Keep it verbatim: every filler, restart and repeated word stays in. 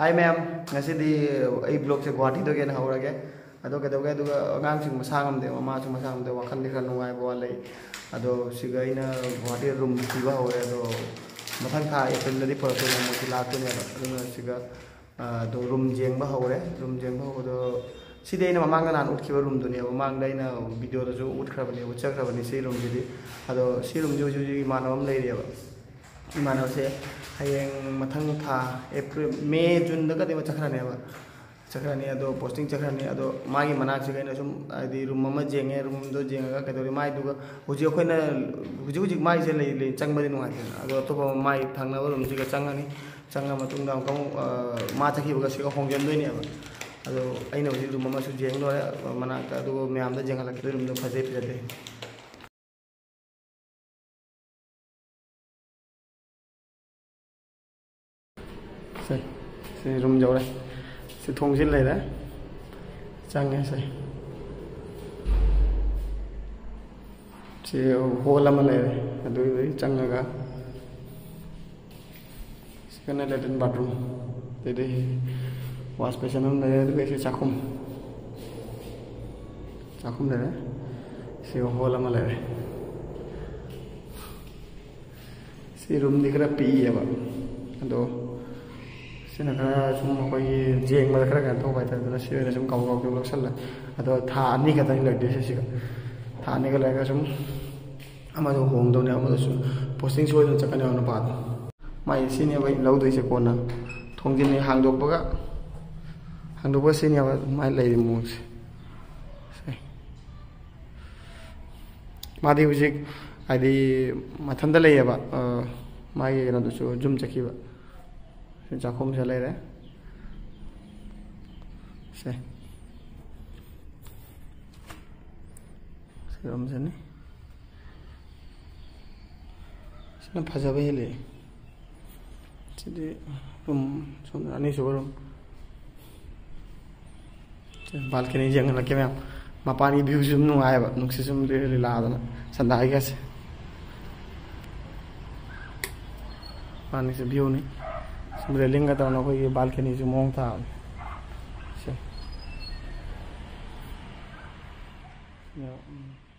ꯍꯥꯏ ꯃꯌꯥꯝ, ꯉꯁꯤꯗꯤ ꯑꯩ ꯕ꯭ꯂꯣꯛꯁꯦ ꯒꯨꯍꯥꯇꯤꯗꯒꯤ ꯑꯣꯏꯅ ꯍꯧꯔꯒꯦ꯫ ꯑꯗꯣ ꯀꯩꯗꯧꯒꯦ ꯑꯗꯨꯒ ꯑꯉꯥꯡꯁꯤꯡ ꯃꯁꯥ ꯉꯝꯗꯦ, ꯃꯃꯥꯁꯨ ꯃꯁꯥ ꯉꯝꯗꯦ, ꯋꯥꯈꯜꯗꯤ ꯈꯔ ꯅꯨꯡꯉꯥꯏꯕ ꯋꯥꯠꯂꯦ꯫ ꯑꯗꯣ ꯁꯤꯒ ꯑꯩꯅ ꯒꯨꯍꯥꯇꯤꯗ ꯔꯨꯝ ꯊꯤꯕ ꯍꯧꯔꯦ꯫ ꯑꯗꯣ ꯃꯊꯪ ꯊꯥ ꯑꯦꯄ꯭ꯔꯤꯜꯗꯗꯤ ꯄꯨꯔꯛꯇꯣꯏꯅꯦ, ꯃꯣꯏꯁꯤ ꯂꯥꯛꯇꯣꯏꯅꯦꯕ꯫ ꯑꯗꯨꯅ ꯁꯤꯒ ꯑꯗꯣ ꯔꯨꯝ ꯌꯦꯡꯕ ꯍꯧꯔꯦ꯫ ꯔꯨꯝ ꯌꯦꯡꯕ ꯍꯧꯕꯗꯣ ꯁꯤꯗꯤ ꯑꯩꯅ ꯃꯃꯥꯡꯗ ꯅꯍꯥꯟ ꯎꯠꯈꯤꯕ ꯔꯨꯝꯗꯨꯅꯦꯕ꯫ ꯃꯃꯥꯡꯗ ꯑꯩꯅ ꯚꯤꯗꯤꯑꯣꯗꯁꯨ ꯎꯠꯈ꯭ꯔꯕꯅꯦ, ꯎꯠꯆꯈ꯭ꯔꯕꯅꯦ ꯁꯤ ꯔꯨꯝꯁꯤꯗꯤ꯫ ꯑꯗꯣ ꯁꯤ ꯔꯨꯝꯁꯤ ꯍꯧꯖꯤꯛ ꯍꯧꯖꯤꯛ ꯏꯃꯥꯟꯅꯕ ꯑꯃ ꯂꯩꯔꯤꯑꯕ꯫ ꯏꯃꯥꯟꯅꯕꯁꯦ ꯍꯌꯦꯡ ꯃꯊꯪ ꯊꯥ ꯑꯦꯄ꯭ꯔꯤꯜ, ꯃꯦ, ꯖꯨꯟꯗꯒꯗꯤ ꯑꯃ ꯆꯠꯈ꯭ꯔꯅꯦꯕ꯫ ꯆꯠꯈ꯭ꯔꯅꯤ꯫ ꯑꯗꯣ ꯄꯣꯁꯇꯤꯡ ꯆꯠꯈ꯭ꯔꯅꯤ꯫ ꯑꯗꯣ ꯃꯥꯒꯤ ꯃꯅꯥꯛꯁꯤꯒ ꯑꯩꯅ ꯁꯨꯝ, ꯍꯥꯏꯗꯤ, ꯔꯨꯝ ꯑꯃ ꯌꯦꯡꯉꯦ꯫ ꯔꯨꯝꯗꯣ ꯌꯦꯡꯉꯒ ꯀꯩꯗꯧꯔꯤ, ꯃꯥꯏꯗꯨꯒ ꯍꯧꯖꯤꯛ ꯑꯩꯈꯣꯏꯅ ꯍꯧꯖꯤꯛ ꯍꯧꯖꯤꯛ ꯃꯥꯏꯁꯦ ꯂꯩ ꯂꯩ ꯆꯪꯕꯗꯤ ꯅꯨꯡꯉꯥꯏꯇꯦꯗꯅ꯫ ꯑꯗꯣ ꯑꯇꯣꯞꯄ ꯃꯥꯏ ꯊꯪꯅꯕ ꯔꯨꯝꯁꯤꯒ ꯆꯪꯉꯅꯤ꯫ ꯆꯪꯉ ꯃꯇꯨꯡꯗ ꯑꯃꯨꯛꯀ ꯑꯃꯨꯛ, ꯑ, ꯃꯥ ꯆꯠꯈꯤꯕꯒ ꯁꯤꯒ ꯍꯣꯡꯖꯤꯟꯗꯣꯏꯅꯦꯕ꯫ ꯑꯗꯣ ꯑꯩꯅ ꯍꯧꯖꯤꯛ ꯔꯨꯝ ꯑꯃꯁꯨ ꯌꯦꯡ ꯂꯣꯏꯔꯦ ꯃꯅꯥꯛꯇ꯫ ꯑꯗꯨꯒ ꯃꯌꯥꯝꯗ ꯌꯦꯡꯍꯜꯂꯛꯀꯦ ꯑꯗꯨ ꯔꯨꯝꯗꯣ ꯐꯖꯩ ꯐꯖꯗꯦ꯫ ꯁꯦ, ꯁꯤ ꯔꯨꯝ ꯌꯧꯔꯦ꯫ ꯁꯤ ꯊꯣꯡꯁꯤ ꯂꯩꯔꯦ꯫ ꯆꯪꯉꯦ ꯁꯦ꯫ ꯁꯤ ꯍꯣꯜ ꯑꯃ ꯂꯩꯔꯦ꯫ ꯑꯗꯨꯗꯩ ꯆꯪꯉꯒ ꯁꯤꯒꯅ ꯂꯦꯇ꯭ꯔꯤꯟ ꯕꯥꯠꯔꯨꯝ꯫ ꯑꯗꯩꯗꯤ ꯋꯥꯁ ꯕꯦꯁꯟ ꯑꯃ ꯂꯩꯔꯦ꯫ ꯑꯗꯨꯒ ꯁꯤ ꯆꯥꯛꯈꯨꯝ꯫ ꯆꯥꯛꯈꯨꯝ ꯂꯩꯔꯦ꯫ ꯁꯤ ꯍꯣꯜ ꯑꯃ ꯂꯩꯔꯦ꯫ ꯁꯤ ꯔꯨꯝꯗꯤ ꯈꯔ ꯄꯤꯛꯏꯌꯦꯕ꯫ ꯑꯗꯣ ꯁꯤꯅ ꯈꯔ ꯁꯨꯝ ꯑꯩꯈꯣꯏꯒꯤ ꯌꯦꯡꯕꯗ ꯈꯔ ꯀꯩꯅꯣ ꯇꯧꯕ ꯍꯥꯏꯇꯥꯔꯦ꯫ ꯑꯗꯨꯅ ꯁꯤ ꯑꯣꯏꯅ ꯁꯨꯝ ꯀꯕꯛ ꯀꯕꯛ ꯁꯨꯝ ꯂꯧꯁꯜꯂꯦ꯫ ꯑꯗꯣ ꯊꯥ ꯑꯅꯤ ꯈꯛꯇꯅꯤ ꯂꯩꯗꯣꯏꯁꯦ ꯁꯤꯒ꯫ ꯊꯥ ꯑꯅꯤꯒ ꯂꯩꯔꯒ ꯁꯨꯝ ꯑꯃꯁꯨ ꯍꯣꯡꯗꯧꯅꯦ, ꯑꯃꯗꯁꯨ ꯄꯣꯁꯇꯤꯡ ꯁꯣꯏꯗꯅ ꯆꯠꯀꯅꯦꯕ ꯅꯨꯄꯥꯗꯣ꯫ ꯃꯥꯏ ꯁꯤꯅꯦꯕ ꯑꯩ ꯂꯧꯗꯣꯏꯁꯦ ꯀꯣꯟꯅ꯫ ꯊꯣꯡꯖꯤꯟꯅꯤ ꯍꯥꯡꯗꯣꯛꯄꯒ, ꯍꯥꯡꯗꯣꯛꯄꯒ ꯁꯤꯅꯦꯕ ꯃꯥꯏ ꯂꯩꯔꯤ ꯃꯑꯣꯡꯁꯦ꯫ ꯁꯦ꯫ ꯃꯥꯗꯤ ꯍꯧꯖꯤꯛ ꯍꯥꯏꯗꯤ ꯃꯊꯟꯇ ꯂꯩꯌꯦꯕ꯫ ꯑ, ꯃꯥꯒꯤ ꯀꯩꯅꯣꯗꯨꯁꯨ ꯌꯨꯝ ꯆꯠꯈꯤꯕ꯫ ꯁꯤ ꯆꯥꯛꯈꯨꯝꯁꯦ ꯂꯩꯔꯦ꯫ ꯁꯦ꯫ ꯁꯤ ꯔꯨꯝꯁꯤꯅꯤ꯫ ꯁꯤꯅ ꯐꯖꯕ ꯍꯦꯜꯂꯤ꯫ ꯁꯤꯗꯤ ꯔꯨꯝ, ꯁꯣꯝꯗ ꯑꯅꯤꯁꯨꯕ ꯔꯨꯝ꯫ ꯕꯥꯜꯀꯅꯤ ꯌꯦꯡꯍꯜꯂꯛꯀꯦ ꯃꯌꯥꯝ꯫ ꯃꯄꯥꯟꯒꯤ ꯚ꯭ꯌꯨꯁꯤ ꯑꯗꯨꯝ ꯅꯨꯡꯉꯥꯏꯌꯦꯕ, ꯅꯨꯡꯁꯤꯠ ꯁꯨꯝ ꯂꯤꯔ ꯂꯤꯔ ꯂꯥꯛꯑꯗꯅ ꯁꯟꯗꯥꯏꯒꯁꯦ꯫ ꯃꯄꯥꯟꯒꯤꯁꯦ ꯚ꯭ꯌꯨꯅꯤ꯫ ꯔꯦꯂꯤꯡꯒ ꯇꯧꯅ ꯑꯩꯈꯣꯏꯒꯤ ꯕꯥꯜꯀꯅꯤꯁꯨ ꯃꯑꯣꯡ ꯇꯥꯕꯅꯤ꯫ ꯁꯦ꯫ ꯎꯝ꯫